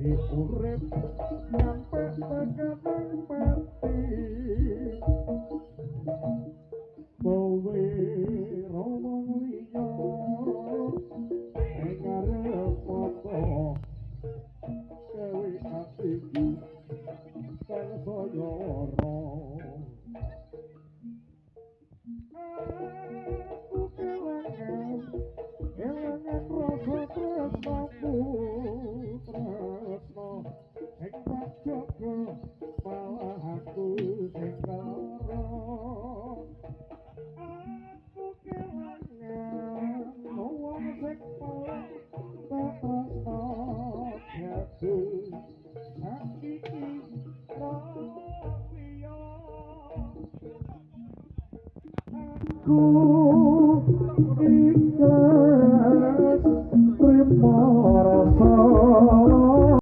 Dadi urip nyampe tekan mati. Kowe wong liya ing ngarep mata gawe atiku tansaya lara. Aku kelangan kelangan rasa tresnaku, tresna sing tak jaga malah aku sing lara. Aku kelangan wong sing paling tak tresna jadul saiki ra liya. Aku ikhlas trimo rasa.